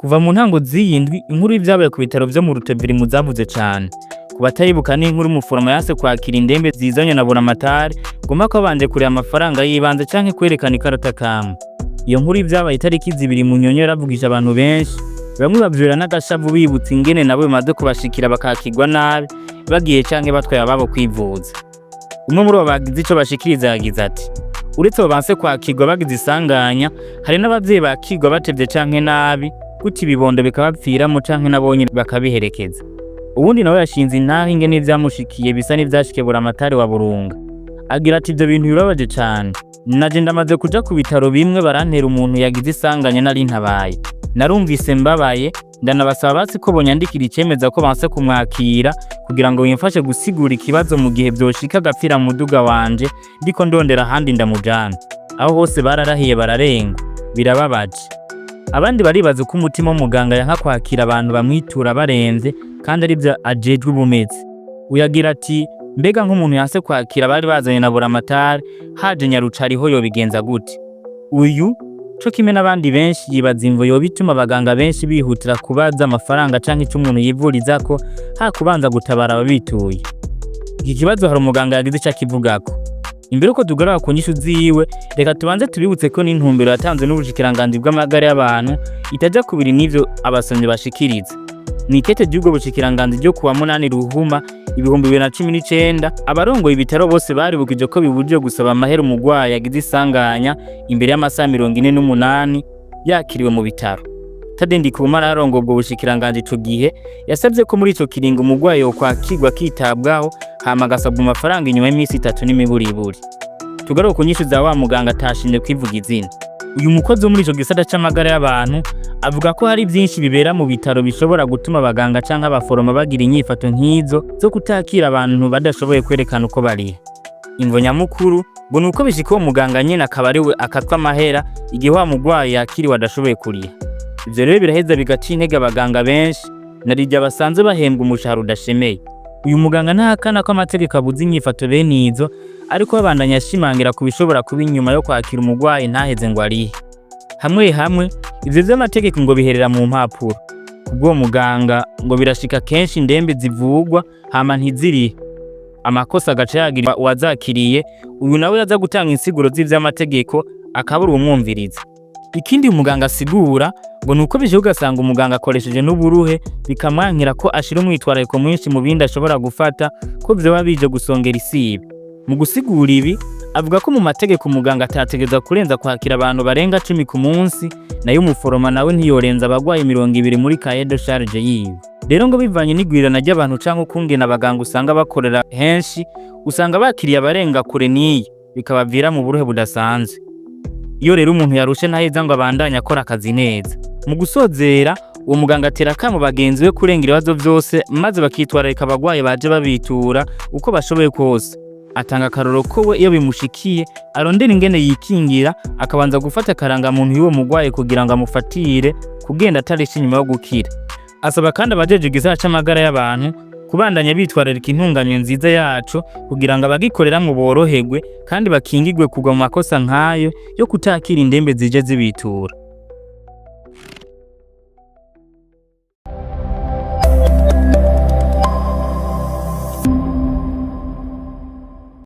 Kuva mu ntango z'iyi ndwi, inkuru y'ivyabaye ku bitaro vyo mu Rutovu iri mu zavuze cane. Ku batayibuka, n'inkuru umuforoma yanse kwakira indembe zizanye na Buramatari ngoma ko abanje kuriha amafaranga y'ibanze canke kwerekana ikarata kamwe. Iyo nkuru y'ivyabaye itariki 2 Munyonyo yaravugisha abantu benshi, bamwe bavyura n'agashavu bibutsa ingene nabo bimaze kubashikira bakakirwa nabi bagiye canke batwaye ababo kwivuza. Umwe muri abo bagize ico bashikiriza yagize ati: "Uretse abo banse kwakirwa bagize isanganya, hari n'abavyeyi bakirwa batevye canke nabi, gutyo ibibondo bikabapfiramo canke nabo nyene bakabiherekeza." Uwundi nawe yashinze intahe ingene ivyamushikiye bisa n'ivyashikiye Buramatari wa Burunga. Agira ati: "Ivyo bintu birababaje cane. Naje ndamaze kuja ku bitaro bimwe barantera umuntu yagize isanganya nari ntabaye. Narumvise mbabaye, ndanabasaba basi ko bonyandikira icemeza ko banse kumwakira kugira ngo bimfashe gusigura ikibazo mu gihe vyoshika agapfira mu muduga wanje ndiko ndondera ahandi ndamujana. Aho hose bararahiye bararengwa. Birababaje." Abandi baribaza uko umutima w'umuganga yanka kwakira abantu bamwitura baremvye kandi arivyo ajejwe ubumeze. Uyagira ati: "Mbega nk'umuntu yanse kwakira abari bazanye na Buramatari, haje Nyarucariho yobigenza gute?" Uyu co kimwe n'abandi benshi yibaza imvo yoba ituma abaganga benshi bihutira kubaza amafaranga canke ico umuntu yivurizako ha kubanza gutabara ababituye. Iki kibazo hari umuganga yagize ico akivugako. Imbere yuko tugaruka ku nyishu ziwe, reka tubanze tubibutse ko n'intumbero yatanzwe n'ubushikiranganji bw'amagara y'abantu itaja kubiri n'ivyo abasomyi bashikiriza. Mw'ikete ry'ubwo bushikiranganji ryo kuwa 8 Ruhuma 2019, abarongoye ibitaro bose baribukije ko bibujijwe gusaba amahera umugwayi yagize isanganya imbere y'amasaha 48 yakiriwe mu bitaro. Tade Ndikumana arongoye ubwo bushikiranganji ico gihe yasavye ko muri ico kiringo umugwayi yokwakirwa akitabwaho, hama agasabwa amafaranga inyuma y'iminsi 3 n'imiburiburi. Tugaruke ku nyishu za wa muganga atashimye kwivuga izina. Uyu mukozi wo muri ico gisata c'amagara y'abantu avuga ko hari vyinshi bibera mu bitaro bishobora gutuma abaganga canke abaforoma bagira inyifato nk'izo zo kutakira abantu badashoboye kwerekana uko bariha. Imvo nyamukuru ngo nuko bishika uwo muganga nyene akaba ariwe akatwa amahera igihe wa mugwayi yakiriwe adashoboye kuriha. Ivyo rero biraheza bigaca intege abaganga benshi narirya basanzwe bahembwa umushahara udashemeye. Uyu muganga ntahakana ko amategeko abuza inyifato bene izo, ariko babandanya ashimangira ku bishobora kuba inyuma yo kwakira umugwayi ntaheze ngo arihe. Hamwe hamwe ivyo vy'amategeko ngo biherera mu mpapuro. Kubw'uwo muganga ngo birashika kenshi indembe zivugwa hama ntizirihe. Amakosa agaca yagira uwazakiriye, uyu nawe yaza gutanga insiguro z'ivy'amategeko akabura uwumwumviriza. Ikindi umuganga asigura ngo nuko bije ugasanga umuganga akoresheje n'uburuhe bikamwankira ko ashira umwitwarariko mwinshi mu bindi ashobora gufata ko vyoba bije gusongera isibe. Mu gusigura ibi, avuga ko mu mategeko umuganga atategerezwa kurenza kwakira abantu barenga 10 ku munsi, nayo umuforoma nawe ntiyorenza abagwayi 20 muri cahier de charge yiwe. Rero ngo bivanye n'igwirirana ry'abantu canke ukungene abaganga usanga bakorera henshi, usanga bakiriye abarenga kure n'iyi, bikabavira mu buruhe budasanzwe. Iyo rero umuntu yarushe ntaheza ngo abandanye akora akazi neza. Mu gusozera, uwo muganga atera akamo bagenzi be kurenga ibibazo vyose maze bakitwararika abagwayi baje babitura uko bashoboye kose. Atanga akarorero ko we iyo bimushikiye arondera ingene yikingira, akabanza gufata akarangamuntu y'uwo mugwayi kugira ngo amufatire kugenda atarishe inyuma yo gukira. Asaba kandi abajejwe igisata c'amagara y'abantu kubandanya bitwararika intunganyo nziza yaco kugira ngo abagikoreramwo boroherwe kandi bakingigwe kugwa mu makosa nk'ayo yo kutakira indembe zije zibitura.